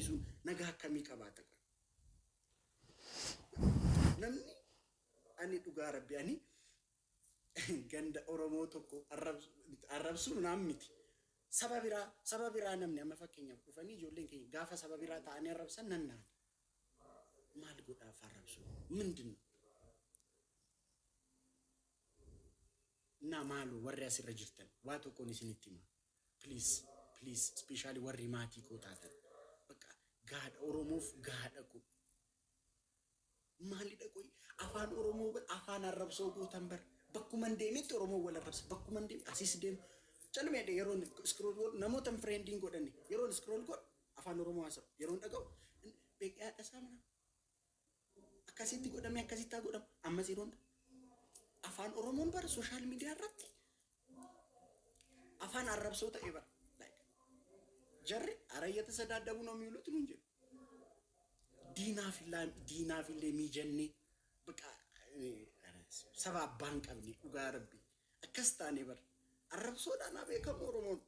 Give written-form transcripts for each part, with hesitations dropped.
Namni sun nagaa akkamii qabaata? Namni ani dhugaa rabbi ani ganda Oromoo tokko arrabsuun naan miti. Saba biraa namni amma fakkeenyaaf dhufanii ijoolleen keenya gaafa saba biraa ta'anii arrabsan nan naan. Maal godhaaf arrabsu? ምንድን ነው? እና maalu warri asirra jirtan, waa tokkoon isinitti hima. Please, please, especially warri maatii koo taatan. Bakka gaadha Oromoof gaadha koo. Maalidha qoy, afaan Oromoo afaan arrabsoo gootan bar. Bakkuma hin deemetti Oromoo wal arrabsa. Bakkuma hin deeme asis deemu. Calmeedha, yeroon scroll godhu namoota friendiin godhanne yeroon scroll godhu afaan Oromoo haasa'u yeroon dhaga'u beekaa isaa mana. Akkasitti godhame, akkasitti haa godhamu, ammas yeroon afaan Oromoon bara social media irratti afaan arrabsoo ta'e bara. Jarri አረ እየተሰዳደቡ ነው የሚውሉት ነው እንጂ diinaafillee miijannee በቃ saba abbaa hin qabne, dhugaa rabbi akkas taane bara arrabsoodhaan haa beekamu Oromoon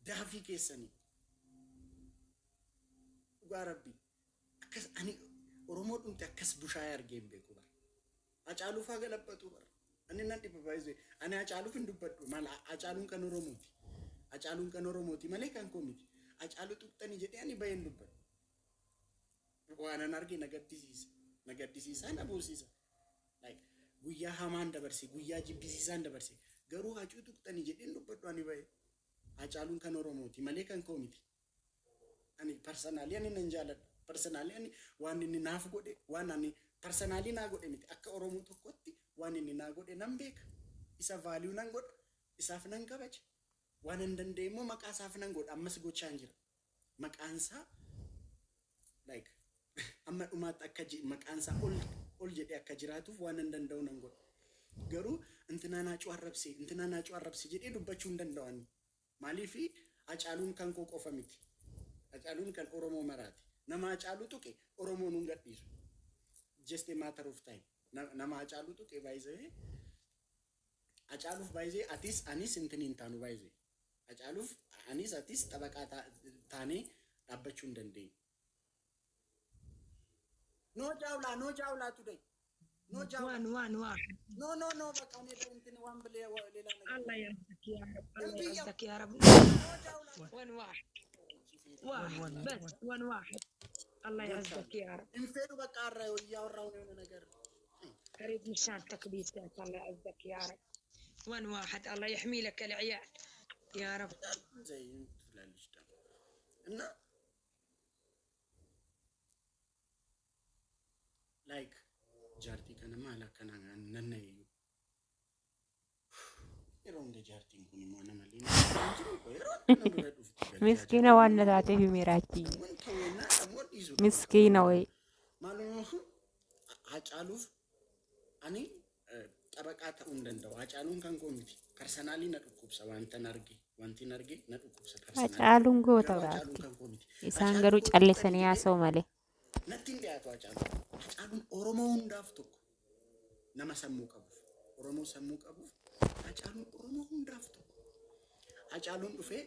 daafii keessanii. Dhugaa rabbi akkas ani Oromoo dhumte akkas bushaayee argee hin beeku bara. Hacaaluu faa galabbatu bara. Ani nan dhibba baay'isee ani Hacaaluuf hin dubbadhu mala. Hacaaluun kan Oromooti. Hacaaluun kan Oromooti malee kan koo miti. Hacaaluu tuqxanii jedhee ani bahee hin dubbadhu. Waan an arge na gaddisiisa. Na gaddisiisa, na boosiisa. Like, guyyaa hamaan dabarse, guyyaa jibbisiisaan dabarse. Garuu Hacuu tuqxanii jedhee hin dubbadhu ani bahee. Hacaaluun kan Oromooti malee kan koo miti. Ani personally ani nan jaaladha. Personally ani waan inni naaf godhe, waan ani personally naa godhe miti. Akka Oromoo tokkotti waan inni naa godhe nan beeka. Isa value nan godha. Isaaf nan kabaja. Waan hin danda'e immoo maqaa isaaf nan godha. Ammas gochaan jira. Maqaan isaa like amma dhumaatti akka maqaan isaa ol ol jedhee akka jiraatuuf waan hin danda'u nan godha. Garuu intinaa naacuu arrabse, intinaa naacuu arrabse jedhee dubbachuu hin danda'u ani. Maaliifi Hacaaluun kan koo qofa miti. Hacaaluun kan Oromoo maraati. Nama Hacaaluu tuqe Oromoon hin gadhiisu. Just a matter of time. Nama Hacaaluu tuqe baay'isee Hacaaluuf baay'isee atis anis intin hin taanu baay'isee. Hacaaluuf anis atis xabaqaa taanee dhaabbachuu hin dandeenyu. No jaawlaa, no jaawlaa today. No jaawlaa. one one واحد. No, no, no, በቃ እኔ እንትን waan ብለህ ሌላ ነገር الله يعزك يا رب، الله እምቢ يعزك يا رب. No jaawlaa. one واحد واحد one بس one واحد، الله يعزك يا رب. Hin fedhu በቃ አራ እያወራሁ ነው የሆነ ነገር። اريد مشان تكبيسات، الله يعزك يا رب، one واحد، الله يحمي لك العيال يا رب. ዘይ ትላለች ደግሞ እና like jaartii kana maal akkana nanna'eeyyu yeroo hunda jaartiin kun immoo nama malee jiru yeroo na dura dhufti. Miskiina waan na taateef miiraachi. Wanta wayinaa ammoo dhiisu. Miskiina wayi. Maaluma Hacaaluuf ani xabaqaa ta'uu hin danda'u. Hacaaluun kan koo miti. Personally na dhukkubsa wanti arge na dhukkubsa personally. Hacaaluun goota Garuu Hacaaluun biraatti. kan koo miti. Isaan Hacaaluu garuu koo callisanii tuqxanii haasa'u malee. natti hin dhiyaatu Hacaaluun. Hacaaluun Oromoo hundaaf tokko. Nama sammuu qabuuf. Oromoo sammuu qabuuf Hacaaluun Oromoo hundaaf tokko. Hacaaluun dhufee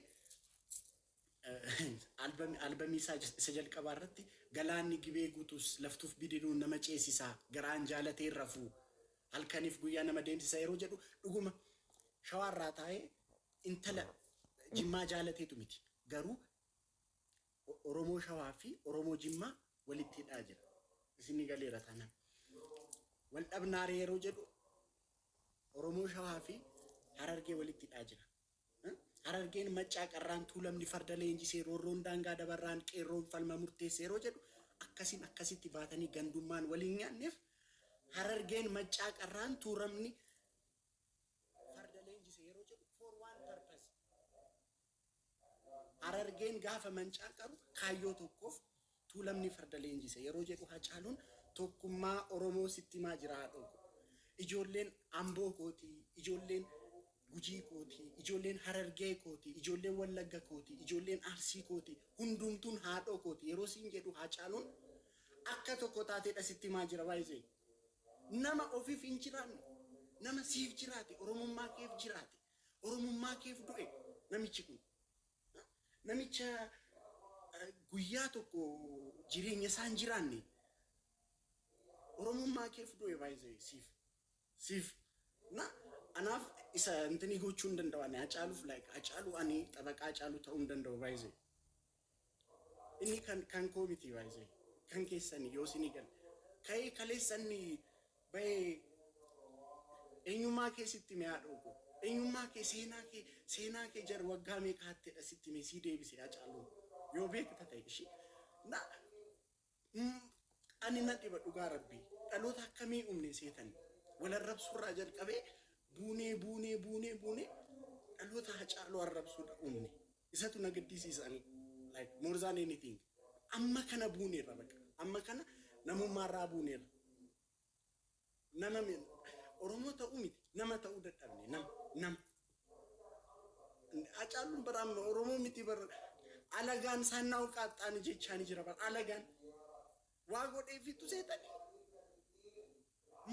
albamii isaa isa jalqabaa irratti galaanni gibee guutus laftuuf bidiruun nama ceesisaa, garaan jaalatee rafuu halkaniif guyyaa nama deemsisa yeroo jedhu, dhuguma shawaarraa taa'ee intala Jimmaa jaalateetu miti, garuu Oromoo Shawaa fi Oromoo Jimmaa walitti hidhaa jira. Isinii galeera taanaan. Wal dhabnaaree yeroo jedhu Oromoo Shawaa fi Harargee walitti hidhaa jira. Harargeen Maccaa qarraan, Tuulamni farda leenjisee, roorroon daangaa dabarraan, qeerroon falma murteessee yeroo jedhu, akkasiin akkasitti baatanii gandummaan waliin nyaanneef Harargeen Maccaa qarraan, Tuulamni farda leenjise yeroo jedhu for one purpose. Harargeen gaafa mancaa qaru kaayyoo tokkoof, Tuulamni farda leenjise yeroo jedhu Hacaaluun tokkummaa Oromoo sitti himaa jira haadhoo koo. Ijoolleen Amboo kootii, ijoolleen Gujii kootii, ijoolleen Harargee kootii, ijoolleen Wallagga kootii, ijoolleen Arsii kootii, hundumtuun haadhoo kooti yeroo siin jedhu Hacaaluun akka tokko taateedha sitti himaa jira baay'isee. Nama ofiif hin jiraanne, nama siif jiraate, Oromummaa keef jiraate, Oromummaa keef du'e namichi kun. Namicha guyyaa Guyyaa tokko jireenya isaan jiraanne Oromummaa keef du'e baay'ee siif na anaaf isa intini gochuu hin danda'u. Ani Hacaaluuf, like, Hacaaluu, ani xabaqaa Hacaaluu ta'uu hin danda'u baay'ee. Inni kan koo miti baay'ee, kan keessani yoo isinii gala. Ka'ee kaleessanni bahee eenyummaa kee sitti mee haadha koo, eenyummaa kee, seenaa kee jar waggaa meeqaattidha sitti mee sii deebise Hacaaluun yoo beekta ta'e ishii na ani na dhiba dhugaa rabbii. Dhaloota akkamii uumne seetan? Wal arrabsuurraa jalqabee buunee buunee buunee buunee dhaloota Hacaaluu arrabsuudha uumne. Isatu na gaddisiisan, like, more than anything. Amma kana buuneerra, baqa amma kana namummaarraa buuneerra. Nama Oromoo ta'uu miti, nama ta'uu dadhabne. Nama Hacaaluun bara amma Oromoo miti bara. Alagaan saannaa qaxxaani jechaani jira bara. Alagaan waa godheefitu seetanii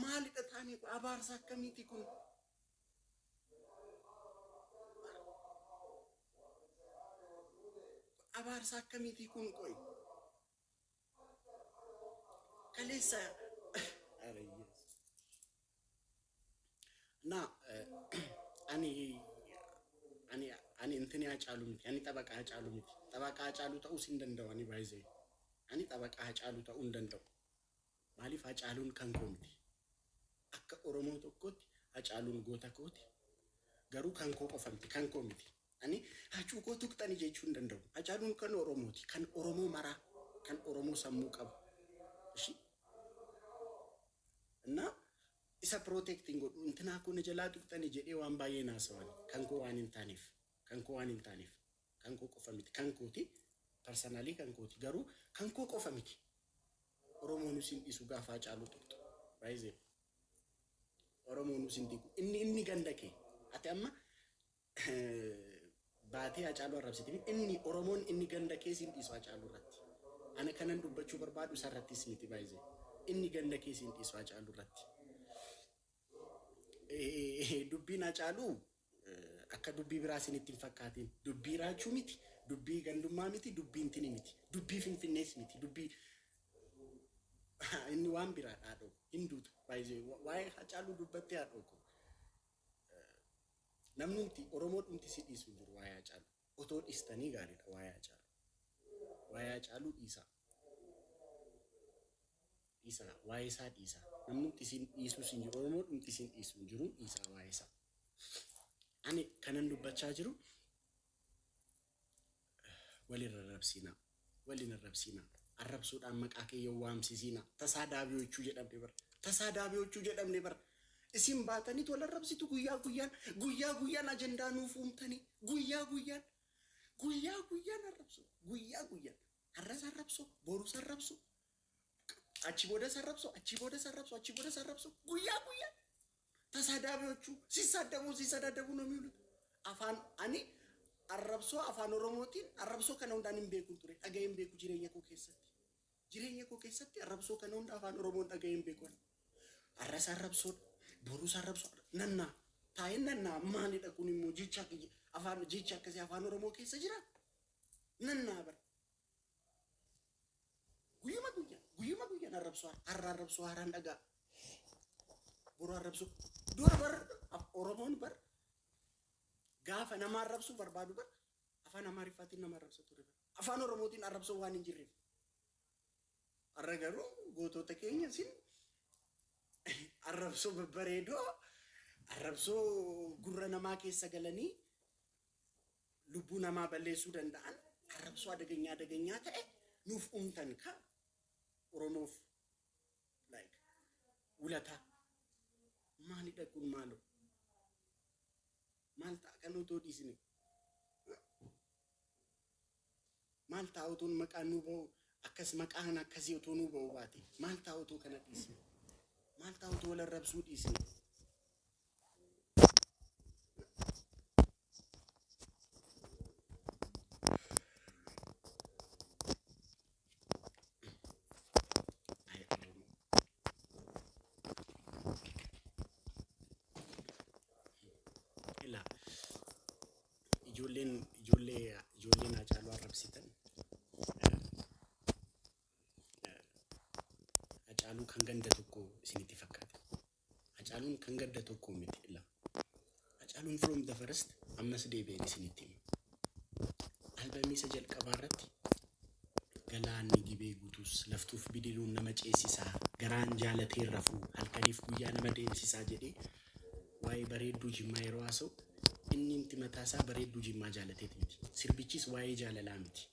maalidha taanii? Abaarsa akkamiiti kun? Abaarsa akkamiiti kun? Qoy, kaleessa na ani intini Hacaaluu miti, ani xabaqaa Hacaaluu miti. Xabaqaa Hacaaluu ta'uus hin danda'u. Ani baay'ee ani xabaqaa Hacaaluu ta'uu hin danda'u. Maaliif? Hacaaluun kan koo miti. Akka Oromoo tokkotti Hacaaluun goota kooti, garuu kan koo qofa miti, kan koo miti. Ani hacuu koo tuqxani jechuu hin danda'u. Hacaaluun kan Oromooti, kan Oromoo maraa, kan Oromoo sammuu qabu. Ishi እና isa protecting godhu intinaa kun jalaa tuqxani jedhee waan baay'ee naasawan kan koo waan hin taaneef, kan koo waan hin taaneef, kan koo qofa miti. Kan kooti, personally kan kooti, garuu kan koo qofa miti. Oromoon isin dhiisu gaafa Hacaaluu tuqxu. Baay'ee Oromoon isin dhiisu. Inni ganda kee ati amma baatee Hacaaluu arrabsiti. Inni Oromoon inni ganda kee isin dhiisu Hacaaluu irratti. Ana kanan dubbachuu barbaadu isarrattis miti baay'ee. Inni ganda kee isin dhiisu Hacaaluu irratti. Dubbiin Hacaaluu akka dubbii biraa isinitti hin fakkaatin. Dubbii raachuu miti, dubbii gandummaa miti, dubbii intini miti, dubbii Finfinnees miti, dubbii inni waan biraadha haadhoo hin duutu. Baay'ee waa'ee Hacaaluu dubbattee haadhoo koo. Namnumti Oromoo dhumti si dhiisu hin jiru waa'ee Hacaaluu. Otoo dhiistanii gaariidha waa'ee Hacaaluu. Waa'ee Hacaaluu dhiisaa. Dhiisaa, waa'ee isaa dhiisaa. Namnumti isin dhiisus hin jiru. Oromoo dhumti isin dhiisu hin jiru, dhiisaa waa'ee isaa. Ani kanan dubbachaa jiru walin arrabsiinaa. Walin arrabsiinaa. Arrabsuudhaan maqaa kee waamsisiinaa. Tasaa daabiyochuu jedhamne bara. Tasaa daabiyochuu jedhamne bara. Isin baataniit wal arrabsitu guyyaa guyyaan, guyyaa guyyaan ajandaa nuuf uumtanii, guyyaa guyyaan, guyyaa guyyaan arrabsu, guyyaa guyyaan har'as arrabsu, borus arrabsu, achi boodas arrabsu, achi boodas arrabsu, achi boodas arrabsu, guyyaa guyyaan ተሳዳቢዎቹ ሲሳደቡ ሲሰዳደቡ ነው የሚውሉት። Afaan ani arrabsoo afaan Oromootiin arrabsoo kana hundaan hin beeku ture, dhaga'ee hin beeku jireenya koo keessatti. Jireenya koo keessatti arrabsoo kana hunda afaan Oromoon dhaga'ee hin beeku. Har'as arrabsoo, borus arrabsoo, nannaa taa'ee nannaa maalidha kun immoo? Jecha afaan, jecha akkasii afaan Oromoo keessa jira? Nannaa bara. Guyyuma guyyaan, guyyuma guyyaan arrabsoo, har'a arrabsoo haaraan dhagaa. Boru arrabsoo. Dura bar Oromoon bar gaafa nama arrabsuu barbaadu bar afaan Amaariffaatiin nama arrabsa ture. Afaan Oromootiin arrabsoo waan hin jirreef. Har'a garuu gootota keenya isin arrabsoo babbareedoo, arrabsoo gurra namaa keessa galanii lubbuu namaa balleessuu danda'an, arrabsoo adaganyaa adaganyaa ta'e nuuf uumtan ka Oromoof, like, wulataa maalidha kun? Maaloo, maal ta'a kan otoo dhiisne? Maal ta'a otoon maqaan nuu ba'u akkas, maqaan akkasii otoo nuu ba'u baate? Maal ta'a otoo kana dhiisne? Maal ta'a otoo wal arrabsuu dhiisne? Ay, Oromoo. Ilaa, ijoolleen Hacaaluu arrabsitan Hacaaluu kan ganda tokko isinitti fakkaate. Hacaaluun kan ganda tokko miti ila. Hacaaluun from the first, ammas deebi'een isinitti hima. Albamii isa jalqabaa irratti galaanni Gibee guutus laftuuf bidiruun nama ceesisaa, garaan jaalatee rafuu halkaniif guyyaa nama deemsisaa jedhee waa'ee bareedduu Jimmaa yeroo haasa'u, inni inti mataasaa bareedduu Jimmaa jaalateeti miti. Sirbichis waa'ee jaalalaa miti.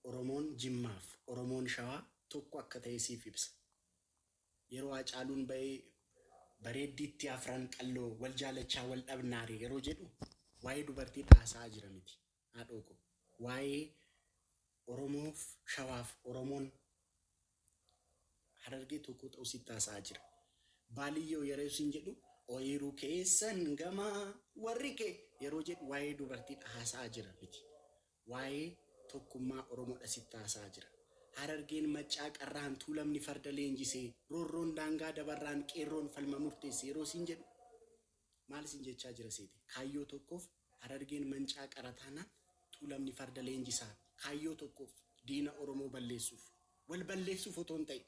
Oromoon Jimmaaf Oromoon Shawaa tokko akka ta'e siif ibsa. Yeroo Hacaaluun ba'ee bareeddiitti afran qalloo wal jaalachaa wal dhabnaare yeroo jedhu, waa'ee dubartii haasa'aa jira miti. Haadhoo ko. Waa'ee Oromoof Shawaaf Oromoon Harargee tokko ta'uu sitti haasa'aa jira. Baaliyyoo yeroo isin jedhu, ooyiruu keessan gamaa warri kee yeroo jedhu, waa'ee dubartii haasa'aa jira miti. Waa'ee tokkummaa Oromoodha sitti haasa'aa jira. Harargeen Maccaa qarraan Tuulamni farda leenjisee, roorroon daangaa dabarraan qeerroon falma murteesse yeroo isin jedhu, maal isin jechaa jira seete? Kaayyoo tokkoof Harargeen Mancaa qarataanaan Tuulamni farda leenjisaa, kaayyoo tokkoof, diina Oromoo balleessuuf, wal balleessuuf otoo hin ta'in.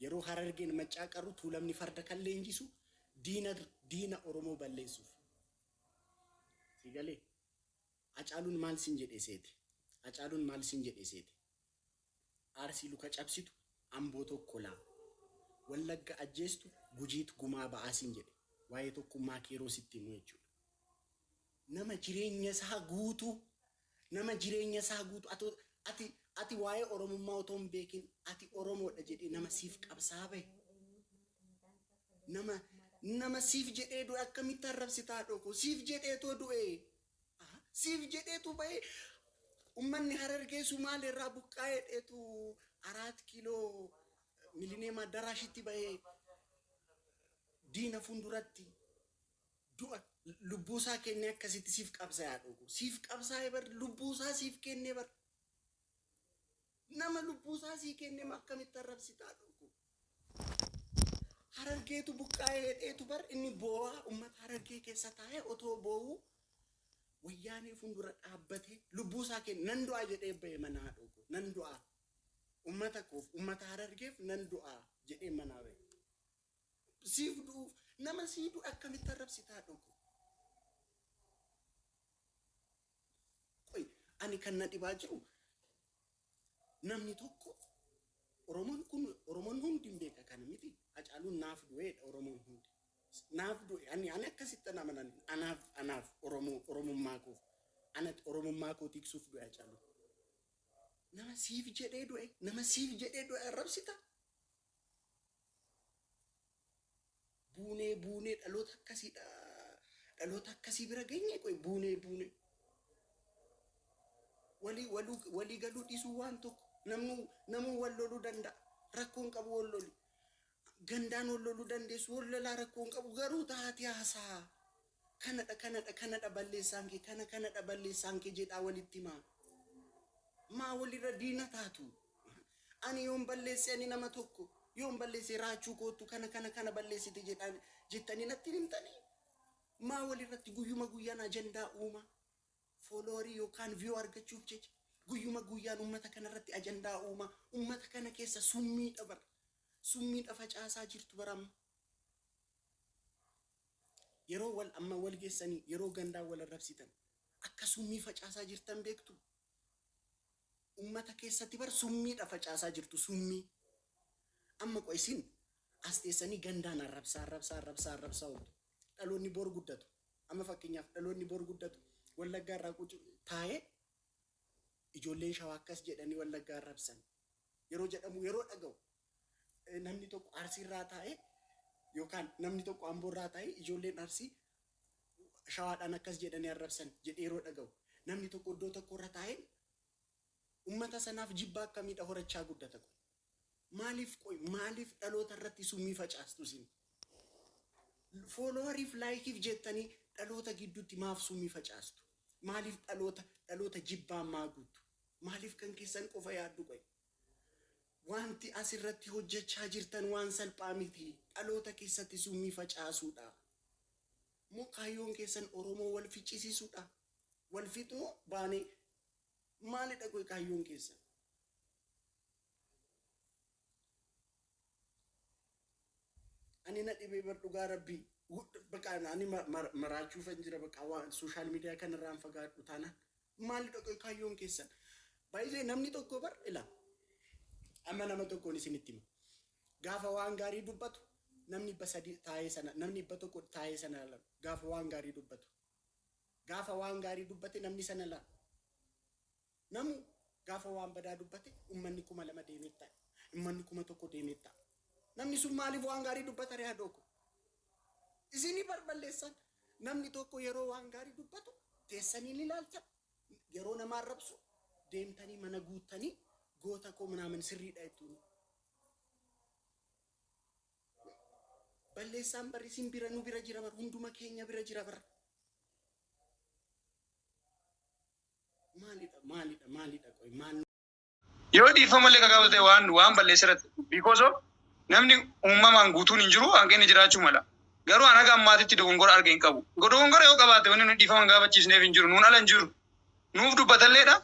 Yeroo Harargeen Maccaa qarru Tuulamni farda kan leenjisu diina Oromoo balleessuuf. Si galee? Hacaaluun maal sin jedhe seete? Hacaaluun maal sin jedhe seete? Arsii luka cabsitu Amboo tokko laa. Wallagga ajjeestu Gujiit gumaa ba'aa sin jedhe. Waa'ee tokkummaa keeroo sitti himu jechuudha. Nama jireenya isaa guutuu, nama jireenya isaa guutuu ati waa'ee Oromummaa otoo hin beekin ati Oromoodha jedhee nama siif qabsaa bahe. Nama siif jedhee du'e akkamitti arrabsitaa dhoko? Siif jedheetoo du'e. Siif jedheetu bahe. Ummanni Harargee Sumaalee irraa buqqaa'ee dheetu Araat Kiiloo Milineem Addaraashitti bahee diina fuulduratti du'a lubbuusaa kennee akkasitti siif qabsaa'aa dhugu. Siif qabsaa'ee bar, lubbuusaa siif kennee bar. Nama lubbuusaa sii kennee akkamitti arrabsitaa dhugu? Harargeetu buqqaa'ee dheetu bar, inni boo'aa ummata Harargee keessa taa'ee otoo boo'uu Wayyaanee fuuldura dhaabbatee lubbuusaa kenne, nan du'aa jedhee bahe manaa dhugu. Nan du'aa, ummata koof, ummata Harargeef nan du'aa jedhee manaa bahe. Siif du'uuf nama sii du'e akkamitti arrabsitaa dhugu? Qoy, ani kan na dhibaa jiru, namni tokko, Oromoon kun, Oromoon hundi hin beeka kana miti. Hacaaluun naaf du'eedha. Oromoon hundi naaf du'e. Ani akkasitti amanan. Anaaf Oromoo, Oromummaa koof, ana Oromummaa koo tiksuuf du'e Hacaaluun. Nama siif jedhee du'e, nama siif jedhee du'e arrabsita. Buunee buunee dhaloota akkasiidha, dhaloota akkasii bira geenye. Qoy, buunee buunee walii galuu dhiisuu waan tokko, namnu namuu wal loluu danda'a, rakkoon qabu. Wal loli, gandaan wal loluu dandeessu, wal lolaa, rakkoon qabu. Garuu taatee haasaa kanadha, kanadha, kanadha balleessaan kee, kana kanadha balleessaan kee jedhaa walitti himaa. Maa walirra diina taatu? Ani yoon balleesse, ani nama tokko yoon balleesse, raachuu kootu kana kana kana balleessite jedhaan jettanii natti himtanii, maa walirratti guyyuma guyyaan ajandaa uumaa, followerii yookaan view argachuuf jecha guyyuma guyyaan ummata kanarratti ajandaa uumaa, ummata kana keessa summiidha bara, summiidha facaasaa jirtu bara amma. Yeroo wal amma wal geessanii, yeroo gandaa wal arrabsitan, akka summii facaasaa jirtan beektu. Ummata keessatti bar summiidha facaasaa jirtu, summii. Amma qo isin as teessanii gandaan arrabsaa, arrabsaa, arrabsaa, arrabsaa ooltu. Dhaloonni bor guddatu, amma fakkeenyaaf dhaloonni bor guddatu Wallaggaa irraa qucu taa'ee, ijoolleen Shawaa akkas jedhanii Wallaggaa arrabsan yeroo jedhamu yeroo dhaga'u, namni tokko Arsii irraa taa'ee yookaan namni tokko Amboo irraa taa'ee, ijoolleen Arsii Shawaadhaan akkas jedhanii arrabsan jedhee yeroo dhaga'u, namni tokko iddoo tokko irra taa'ee ummata sanaaf jibba akkamiidha horachaa guddata kun? Maaliif qoy, maaliif dhaloota irratti summii facaastu isin? Followeriif likeiif jettanii dhaloota gidduutti maaf summii facaastu? Maaliif dhaloota jibbaan maa guuttu? Maaliif kan keessan qofa yaaddu qoy? Wanti asirratti hojjechaa jirtan waan salphaa miti. Dhaloota keessatti summii facaasuudha. Moo kaayyoon keessan Oromoo wal ficcisiisuudha? Wal fixuu baanee maalidha qoy kaayyoon keessan? Ani na dhibee bar, dhugaa rabbii. Bakka ani maraachuufan jira, bakka waan social media kanarraan fagaadhu taanaan. Maal dhaqee kaayyoon keessan? Baay'ee namni tokko bar ila. Amma nama tokkoon isinitti hima. Gaafa waan gaarii dubbatu namni 300 taa'ee sana, namni 100 taa'ee sana laala. Gaafa waan gaarii dubbatu. Gaafa waan gaarii dubbate namni sana laala. Namu gaafa waan badaa dubbate uummanni 2000 deemee ta'a. Uummanni 1000 deemee ta'a. Namni sun maaliif waan gaarii dubbata ree haadhoo? Isinii barballeessan. Namni tokko yeroo waan gaarii dubbatu teessanii ni ilaaltan. Yeroo nama arrabsu deemtanii mana guuttanii goota koo minaamin sirriidha jettuuni. Balleessaan barri isin bira, nu bira jira bar, hunduma keenya bira jira bar. Maalidha, maalidha, maalidha qoy, maal? Yoo dhiifama illee kakaafate waan balleesse irratti, because of namni uumamaan guutuun hin jiru, hanqinni jiraachuu mala. Garuu an haga ammaatitti dogongora arge hin qabu. Dogongora yoo qabaate wanni nu dhiifama hin gaafachiisneef hin jiru. Nuun ala hin jiru. Nuuf dubbatalleedha.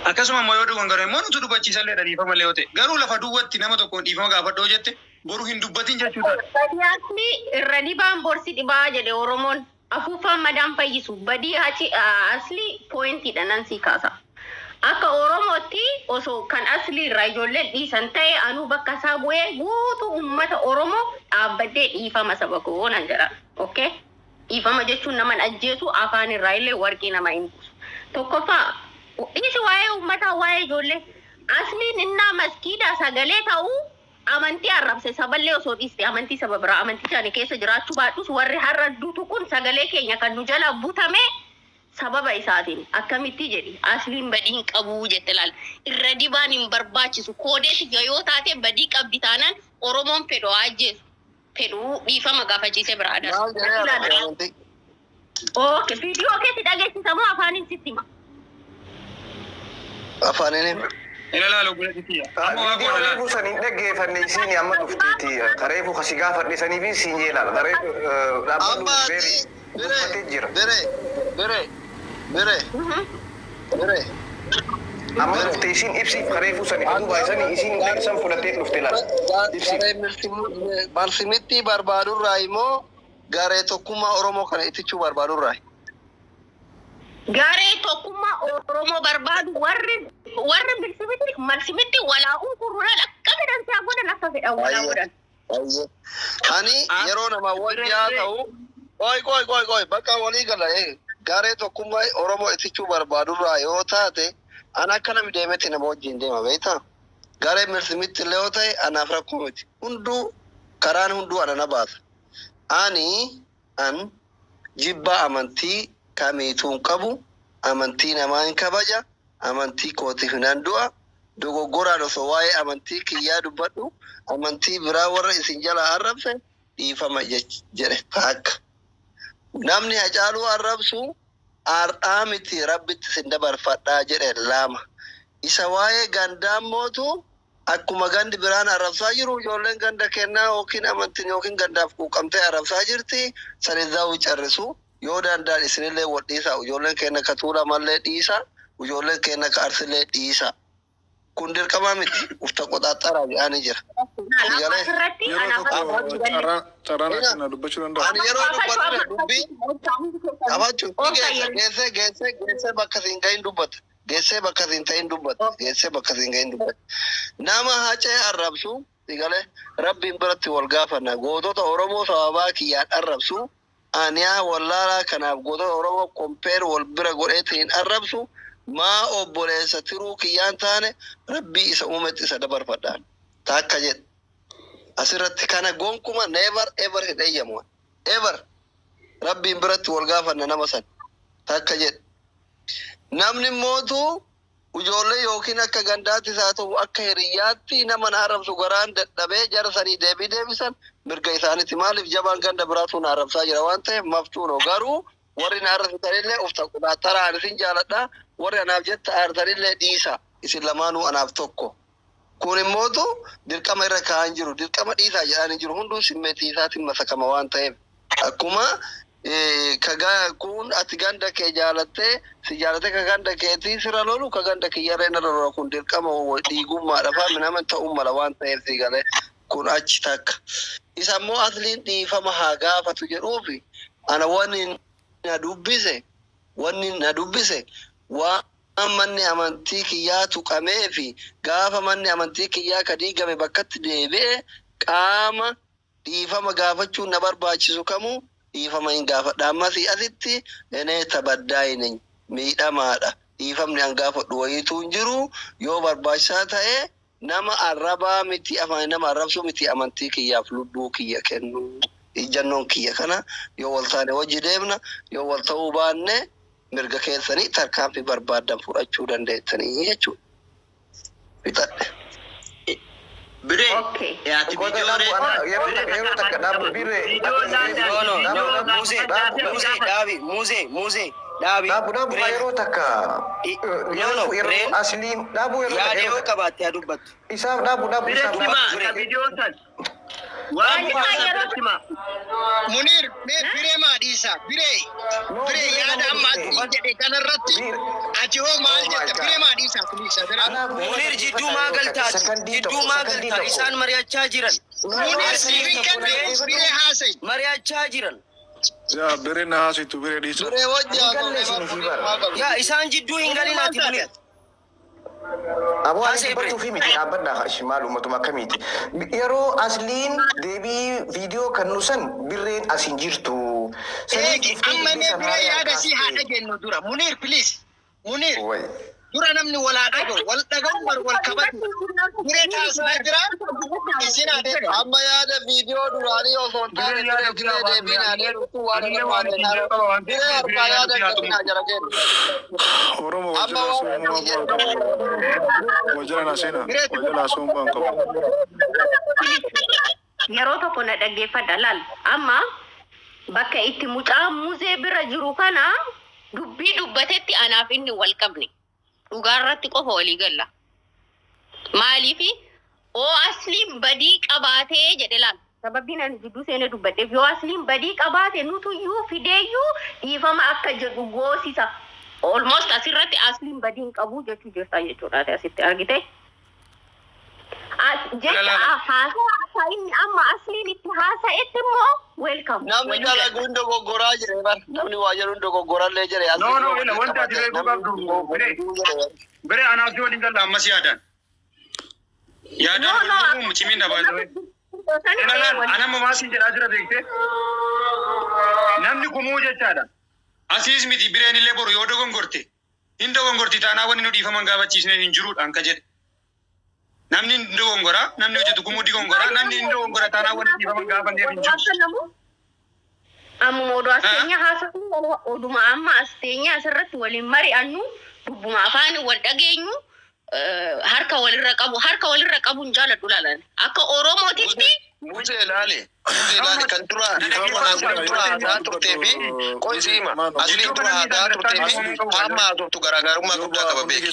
Akkasuma immoo yoo dogongora immoo nutu dubbachiisalleedha dhiifama illee yoo ta'e. Garuu lafa duwwatti nama tokkoon dhiifama gaafadhoo jette, boru hin dubbatin jechuu taate. Badiyaasni irra dhibaan borsi dhibaa jedhe Oromoon. Afuuffaan madaan fayyisu. Badii achi asli pointiidha nan sii kaasa. Akka Oromootti osoo kan asli irraa ijoolleen dhiisan ta'e, anuu bakka isaa bu'ee guutuu uummata Oromoo dhaabbadhee dhiifama saba koo nan jedha. Okay? Dhiifama jechuun naman ajjeesu, afaan irraa illee warqii nama hin buusu. Tokkoffaa, dhiisi waa'ee uummataa, waa'ee ijoollee. Asliin innaa maskiidaa sagalee ta'uu amantii arrabse, saballee osoo dhiiste amantii saba biraa, amantii isaanii keessa jiraachuu baadhus, warri har'a duutu kun sagalee keenya kan nu jala butame sababa isaatiin akkamitti jedhi. Asliin badii hin qabu jette laal, irra dibaan hin barbaachisu. Koodeeti yoo taate, badii qabdi taanaan, Oromoon fedhu haa ajjeesu, fedhu dhiifama gaafachiisee biraa darba. Maal jedhee arrabse amantii? Okay, viidiyoo keetti dhageessisamoo afaaniin sitti hima? Afaaniin hima. Ila laala, obboleetti tiyya. Amma waa Viidiyoo goona laala. reefu san hin dhaggeeffanne, isiin amma dhufteeti. Kareefu kasi gaafadhe sanii fi siin jeelaadha. Kareefu dhaabbadhu. Amma beeri ati bire dubbatee jira. Bire bire bire bire. Amma dhufte isiin, ibsiif kareefu sani duuba isanii isiin san fudhattee dhufte laala. Ibsiif. Garee marsimitti barbaadurraa immoo garee tokkummaa Oromoo kana ittichuu barbaadurraa. Garee tokkummaa Oromoo barbaadu, warri marsimitti marsimitti walaa'uu kurruudhaan akka fedhan isaa godhan, akka fedhan walaa godhan. Ani yeroo nama wajjaa ta'u, qoy qoy qoy qoy, bakka walii gala, garee tokkummaa Oromoo ittichuu barbaadurraa yoo taate, an akka nami deemetti nama wajjin deema, beektaa? Garee marsimitti illee yoo ta'e anaaf rakkoo miti. Hunduu karaan hunduu ana na baasa. Ani an jibbaa amantii kamiituu hin qabu. Amantii namaa hin kabaja. Amantii kootiif nan du'a. Dogoggoraan osoo waa'ee amantii kiyyaa dubbadhu amantii biraa warra isin jalaa arrabse dhiifama jedhe akka. Namni Hacaaluu arrabsu har'aa miti, rabbitti isin dabarfadhaa jedhe lama. Isa waa'ee gandaa mootu akkuma gandi biraan arrabsaa jiru, ijoolleen ganda kennaa yookiin amantiin yookiin gandaaf quuqamtee arrabsaa jirti. Sanizaa carrisu yoo danda'an isinillee wal dhiisa. Ijoolleen keenya ka Tuulamallee dhiisa, ijoolleen keenya ka Arsillee dhiisa. Kun dirqama miti, ufta qoxaaxaraa jedhanii jira. Alaabaa asirratti Yeroo anaaf tokko carraan akkana dubbachuu danda'a. Ani yeroo dubbatu dubbii qabachuu geesse geesse geesse geesse bakka siin gahin dubbata. Geessee bakka siin ta'in dubbata. Geessee bakka siin gahin dubbata. Nama Hacee arrabsu sigalee rabbiin biratti wal gaafanna. Gootota Oromoo sababaa kiyyaan arrabsu. Aniyaa wallaalaa kanaaf gootota Oromoo compare wal bira godheetiin arrabsu. Maa obboleessa tiruu kiyyaan taane, rabbii isa uumetti isa dabarfadhaan. Taakka jedhe. Asirratti kana gonkuma never ever hin eeyyamu. Ever. Rabbiin biratti wal gaafanna nama san. Takka jedhe. Namni mootu ijoollee yookiin akka gandaattis haa ta'u akka hiriyyaatti nama na arrabsu garaan dadhabee jara sanii deebii deebisan mirga isaaniiti. Maaliif jabaan ganda biraatu na arrabsaa jira waan ta'eef maftuuno, garuu warri na arrabsitanillee ufta qudaattaraa isin jaaladha. Warri anaaf jetta aartanillee dhiisa. Isin lamaanuu anaaf tokko. Kun immootu dirqama irra kaa'an jiru. Dirqama dhiisaa jedhaan hin jiru. Hunduu simmeetii isaatiin masakama waan ta'eef. Akkuma kun ati ganda kee jaalattee si jaalattee ka ganda keetii sira lolu, ka ganda kiyyarree na lola, kun dirqama dhiigummaadha faa minaman ta'uu mala waan ta'eef si galee. Kun achi takka. Isa immoo asliin dhiifama haa gaafatu jedhuufi ana wanni na dubbise, wanni na dubbise waan manni amantii kiyyaa tuqamee fi gaafa manni amantii kiyyaa ka diigame bakkatti deebi'e qaama dhiifama gaafachuun na barbaachisu kamuu dhiifama hin gaafadha. Ammas asitti enee tabaddaayine miidhamaadha. Dhiifamni an gaafadhu wayiitu hin jiru. Yoo barbaachisaa ta'e nama arrabaa miti, afaan nama arrabsuu miti, amantii kiyyaaf lubbuu kiyya kennu. Ijjannoon kiyya kana. Yoo wal taane wajji deemna, yoo wal ta'uu baanne mirga keessanii tarkaanfii barbaaddan fudhachuu dandeettanii jechuudha. Fixadhe. Biree. Okay. Ati viidiyoo Yeroo takka dhaabu biree. No, no, no, Muuzee, Muuzee, dhaabi, Muuzee, Muuzee, dhaabi. Dhaabu, dhaabu, yeroo takka. No, no, Yeroo Bireen asliin dhaabu yeroo takka. Yaada yoo qabaatte haa dubbattu. Isaaf dhaabu, dhaabu, isaaf dhaabu. Viidiyoo san. Waan himaa. Munir, mee biree maa dhiisa? Biree, biree yaada amma ati jedhe kanarratti ati hoo maal jetta? Biree maa dhiisa? Please, adaraa. Munir, jidduu maa galtaati? Jidduu maa galtaa? Isaan mari'achaa jiran. Munir, siif hin kennu, biree haasa'i. Mari'achaa jiran. Yaa biree na haasitu, biree dhiisa. Biree wajji haasofne. Yaa isaan jidduu hin galinaati, Munir. Aboo, ani dubbachuu fi miti, dhaabbadhaa maal uummatuma akkamiiti. Yeroo asliin deebii viidiyoo kan nu san birreen as hin jirtu. Eegi, amma mee biree yaada sii haa dhageenyu dura. Munir, please. Munir, dura namni wal haa dhaga'u. Wal dhaga'u bar wal kabaju. Biree taasisaa jira. Isin haa deebi'u. Amma yaada viidiyoo duraanii osoo hin taane biree biree deebiin haa deebitu waan nama biree harkaa yaada qabinaa jara kennu. Oromoo wajjin haasa'uun waan bu'aa qabu. Wajjin haasa'ina. Wajjin haasa'uun bu'aa qabu. Yeroo tokko na dhaggeeffadha, laal. Amma bakka itti mucaa muzee bira jiru kana dubbii dubbatetti anaaf inni wal qabne dhugaa irratti qofa walii galla. Maaliifi oo asliin badii qabaatee jedhe, laal. Sababiin ani jidduu seenee dubbadheef, yoo asliin badii qabaate nutuyyuu fideeyyuu dhiifama akka jedhu goosisa. Almost asirratti asliin badii hin qabu jechuu jirta jechuudha asitti argite. Jecha haasaa akka inni amma asliin itti haasa'etti immoo welcome. Namni dalagu hin dogoggoraa jedhe bar. Namni waa jedhu hin dogoggorallee jedhe. No, no, ila wanta ati beekuu qabdu biree. Biree, anaaf si waliin galla ammas yaadaan. Yaadaan waliin galuun cimiin dha baay'ee. Ilalaan anamma maasiin jedhaa jira beektee. Namni kumuu jechaadha. Asiis miti, bireen illee boru yoo dogongorte. Hin dogongorti taanaa wanni nu dhiifaman gaafachiisneen hin jiruudha anka jedhe. Namni hin dogongora, namni hojjetu kumuu dogongora, namni hin dogongora taanaa wanni dhiifaman gaafanneef hin jiru. Ammuma oduu as teenya haasa'u, oduma amma as teenya asirratti waliin mari'annu, dubbuma afaan wal dhageenyu, harka walirra qabu, harka walirra qabu hin jaaladhu laalan akka Oromootitti. Musee ilaali. Musee ilaali, kan dura kan dura haasaa turtee fi qoysiima. Asliin dura haasaa turtee fi amma haasoftu garaagarummaa guddaa qaba, beeki.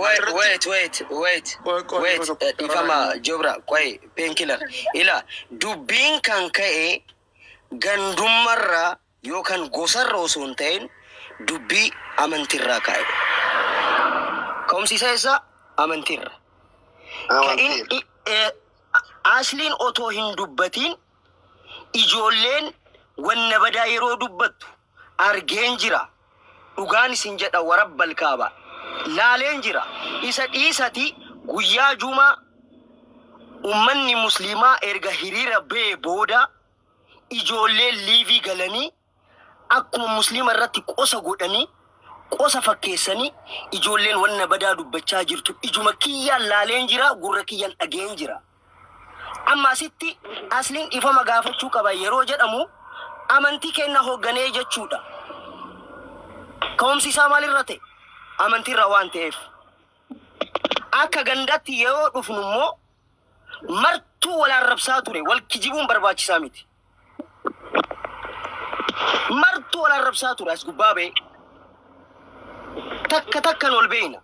Wait, wait, wait, wait, wait, dhiifama Jobra, qoy, painkiller. Ila dubbiin kan ka'e gandummarraa yookaan gosarra osoo hin ta'in dubbii amantiirraa ka'e. Ka'umsi isaa eessa? Amantiirra. Ka'in asliin otoo hin dubbatiin ijoolleen wanna badaa yeroo dubbattu argeen jira. Dhugaan isin jedha, warabbal kaaba. Laaleen jira. Isa dhiisati, guyyaa jumaa ummanni musliimaa erga hiriira ba'e booda ijoolleen live galanii akkuma musliima irratti qosa godhanii, qosa fakkeessanii ijoolleen wanna badaa dubbachaa jirtu ijuma kiyyaan laaleen jira, gurra kiyyaan dhageen jira. Amma asitti asliin dhiifama gaafachuu qaba yeroo jedhamu amantii kenna hoogganee jechuudha. Ka'umsi isaa maalirra ta'e? Amantiirra waan ta'eef. Akka gandatti yeroo dhufnu immoo martuu wal arrabsaa ture, wal kijibuun barbaachisaa miti. Martuu wal arrabsaa ture, as gubbaa ba'e. Takka takkan wal beeyna.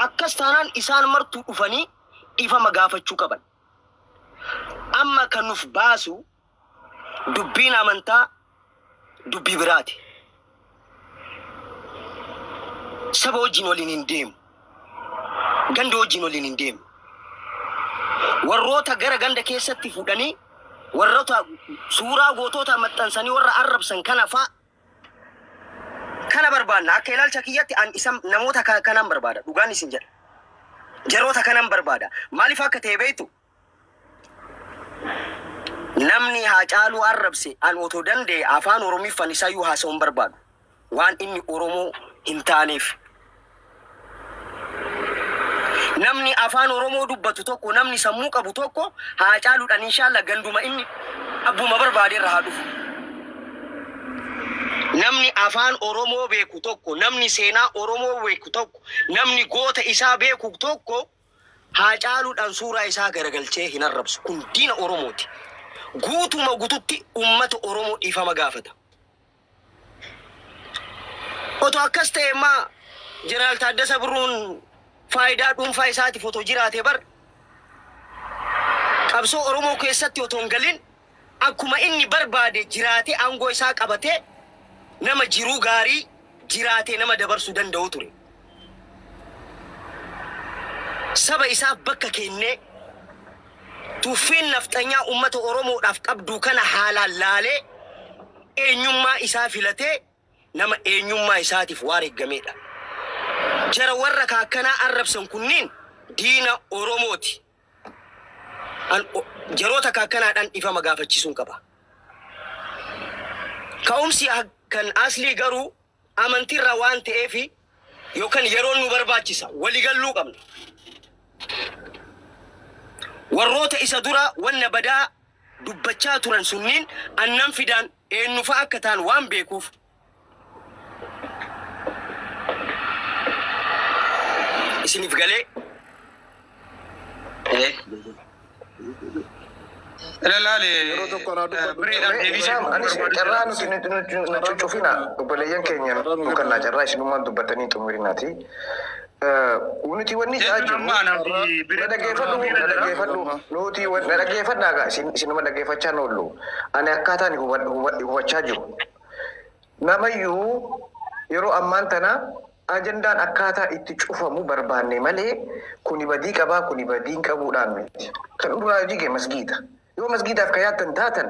Akkas taanaan isaan martuu dhufanii dhiifama gaafachuu qaban. Amma kan nuuf baasu dubbiin amantaa dubbii biraati. Saba wajjin waliin hin deemu. Ganda wajjin waliin hin deemu. Warroota gara ganda keessatti fuudhanii warroota suuraa gootota maxxansanii warra arrabsan kana fa'a kana barbaanna. Akka ilaalcha kiyyatti an isa namoota kanan barbaada. Dhugaan isin jedha. Jaroota kanan barbaada. Maaliif akka ta'e beektu? Namni Haacaaluu arrabse an otoo danda'e afaan Oromiffan isayyuu haasa'uu hin barbaadu. Waan inni Oromoo hin taaneef. Namni afaan Oromoo dubbatu tokko, namni sammuu qabu tokko Haacaaluudhaan inshallah ganduma inni abbuma barbaade irra haa dhufu. Namni afaan Oromoo beeku tokko, namni seenaa Oromoo beeku tokko, namni goota isaa beeku tokko Haacaaluudhaan suuraa isaa garagalchee hin arrabsu. Kun diina Oromooti. Guutuma gututti uummata Oromoo dhiifama gaafata. Otoo akkas ta'e immaa Jeneraal Taaddasa Birruun faayidaa dhuunfaa isaatiif otoo jiraate bar qabsoo Oromoo keessatti otoo hin galin akkuma inni barbaade jiraatee aangoo isaa qabatee nama jiruu gaarii jiraatee nama dabarsuu danda'u ture. Saba isaaf bakka kennee tuffiin nafxanyaa uummata Oromoodhaaf qabdu kana haalaan laalee eenyummaa isaa filatee nama eenyummaa isaatiif waareeggameedha. Jara warra kaakkanaa arrabsan kunniin diina Oromooti. Jaroota kaakkanaadhaan dhifama gaafachisuun qaba. Ka'umsi kan aslii garuu amantiirraa waan ta'eef yookaan yeroon nu barbaachisa waligalluu qabna. Warroota isa dura wanna badaa dubbachaa turan sunniin annan fidaan eenyufa akka ta'an waan beekuuf isiniif galee. Ilaali Yeroo tokko anaa dubbadhu. bireedhaan deebisee Isaam, anis carraa nuti nu cuccufina obboleeyyan keenya nu kannaa carraa isinummaan dubbatanii xumurinaati. Nuti wanni jedhaa Jechuun jirru amma anaa fi na biree dhaggeeffadhu na dhaggeeffadhu nuti na dhaggeeffadhaa gaa isinuma dhaggeeffachaa hin oollu. Ani akkaataan hubachaa jiru. Namayyuu yeroo ammaan tana ajandaan akkaataa itti cufamu barbaanne malee kuni badii qabaa kuni badii hin qabuudhaan miti. Kan duraa jige masgiida. Yoo masgiidaaf ka yaaddan taatan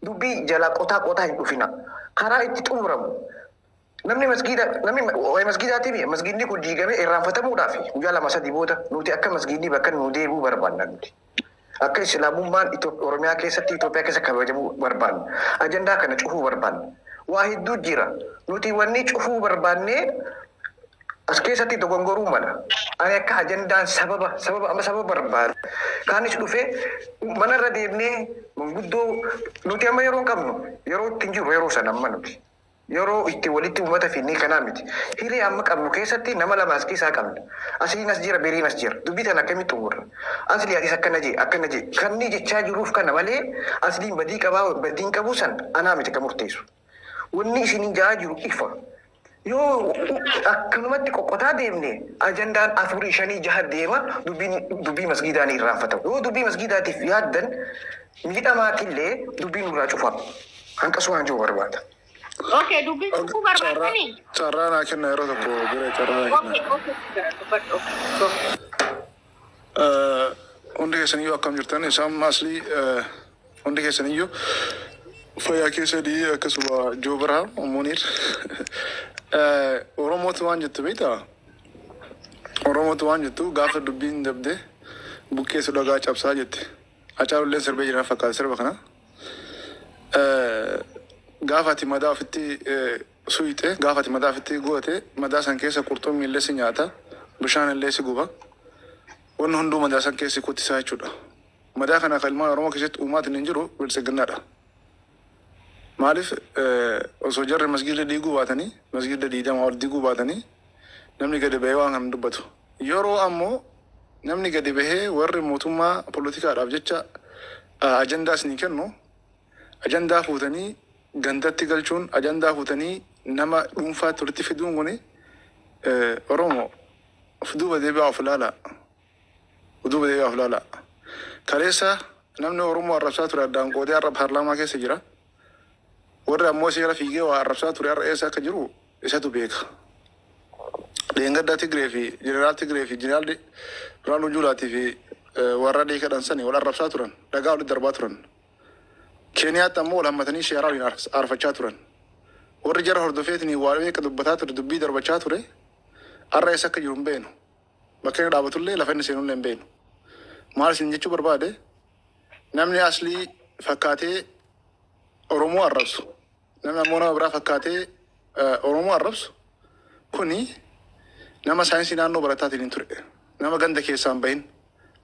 dubbii jalaa qotaa qotaa hin dhufina. Karaa itti xumuramu. Namni masgiida namni waa'ee masgiidaatii masgiidni kun diigamee irraanfatamuudhaaf guyyaa 2 3 booda nuti akka masgiidni bakka nu deebi'uu barbaanna nuti. Akka Islaamummaan Oromiyaa keessatti Itoophiyaa keessa kabajamuu barbaanna. Ajandaa kana cufuu barbaanna. Waa hedduu jira. Nuti wanni cufuu barbaannee as keessatti dogongoruu mala. Ani akka ajandaan sababa sababa amma sababa barbaada. Kaanis dhufee manarra deemnee manguddoo nuti amma yeroo hin qabnu yeroo itti hin jiru yeroo sana amma nuti. Yeroo itti walitti uummata finnee kanaa miti. Hiree amma qabnu keessatti nama lama as keessaa qabna. Asliin as jira, beriin as jira. Dubbii tana akkamitti xumurra? Asli atis akkana jee, akkana jee. Kanni jechaa jiruuf kana malee asliin badii qabaa badii hin qabu san anaa miti kan murteessu. Wanni isiniin ja'aa jiru ifa. Yoo akkanumatti qoqqotaa deemne ajandaan afurii shanii jaha deema dubbiin dubbii masgiidaa ni irraanfatamu. Yoo dubbii masgiidaatiif yaaddan miidhamaatillee dubbii nurraa cufaa. Hanqasuu waan jiru barbaada. Okay, dubbii cufuu barbaadanii? Carraa naa kenna yeroo tokko bira carraa naa kenna. Okay, dubbadhu. Go. Hundi keessaniyyuu akkam jirtan? Isaan aslii hundi keessaniyyuu fayyaa keessanii akkasuma Joobira Muniir. Oromootu waan jettu beektaa? Oromootu waan jettu gaafa dubbiin dabde buqqeessu dhagaa cabsaa jette. Hacaalulleen sirbee jiran fakkaata sirba kana. Gaafa ati madaa ofitti suyxe, gaafa ati madaa ofitti goote, madaa san keessa qurxummii illee si nyaata, bishaan illee si guba. Wanni hunduu madaa san keessa si kuttisaa jechuudha. Madaa kana kan ilmaan Oromoo keessatti uumaatiin hin jiru biltsiginnaadha. Maaliif osoo jarri masgiida diiguu baatanii, masgiida 20 ol diiguu baatanii namni gadi bahee waan kana dubbatu. Yeroo ammoo namni gadi bahee warri mootummaa poolitikaadhaaf jecha ajandaa isinii kennu ajandaa fuutanii gandatti galchuun ajandaa fuutanii nama dhuunfaatti walitti fiduun kuni Oromoo of duuba deebi'aa of ilaalaa. Of duuba deebi'aa of ilaalaa. Kaleessa namni Oromoo arrabsaa ture addaan qoodee har'a paarlaamaa keessa jira. Warri ammoo seera fiigee waa arrabsaa ture har'a eessa akka jiru isatu beeka. Dheengadda Tigree fi Jeneraal Tigree fi Jeneraal Birhaanuu Juulaatii fi Warra adii kadhan sani wal arrabsaa turan. Dhagaa walitti darbaa turan. Keeniyaatti ammoo wal hammatanii sheeraa waliin aarfachaa turan. Warri jara hordofeetiin waa meeqa dubbataa ture, dubbii darbachaa ture. Har'a eessa akka jiru hin beeknu. Bakka inni dhaabatullee, lafa inni seenullee hin beeknu. Maal isin jechuu barbaade, namni aslii fakkaatee Oromoo arrabsu, namni ammoo nama biraa fakkaatee Oromoo arrabsu kuni nama saayinsii naannoo barataatiin hin ture. Nama ganda keessaa hin bahin.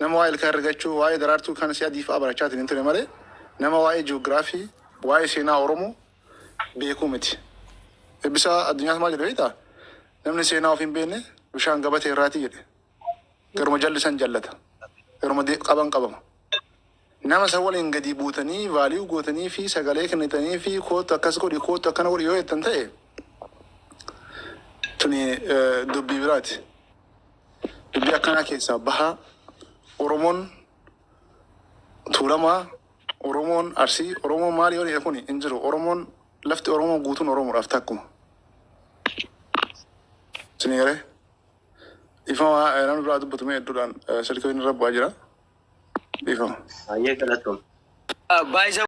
Nama waa'ee ilkaan rigachuu, waa'ee daraartuu kan si adii fa'aa barachaatiin hin ture malee nama waa'ee ji'oogiraafii, waa'ee seenaa Oromoo beekuu miti. Eebbisaa addunyaas maal jedhe beektaa? Namni seenaa ofii hin beekne bishaan gabatee irraatii jedhe. Garuma jallisan jallata. Garuma qaban qabama. Nama isa waliin gadi buutanii value gootanii fi sagalee kennitanii fi kootu akkas godhi, kootu akkana godhi yoo jettan ta'e, tuni dubbii biraati. Dubbii akkanaa keessaa bahaa. Oromoon Tuulamaa, Oromoon Arsii, Oromoon maali yoo jedhe kuni hin jiru. Oromoon, lafti Oromoo guutuun Oromoodhaaf takkuma. Isinii galee? Dhiifama, namni biraa dubbatu mee hedduudhaan silkii irra bu'aa jira. Dhiifama. Baay'ee galatoom. Baay'isa.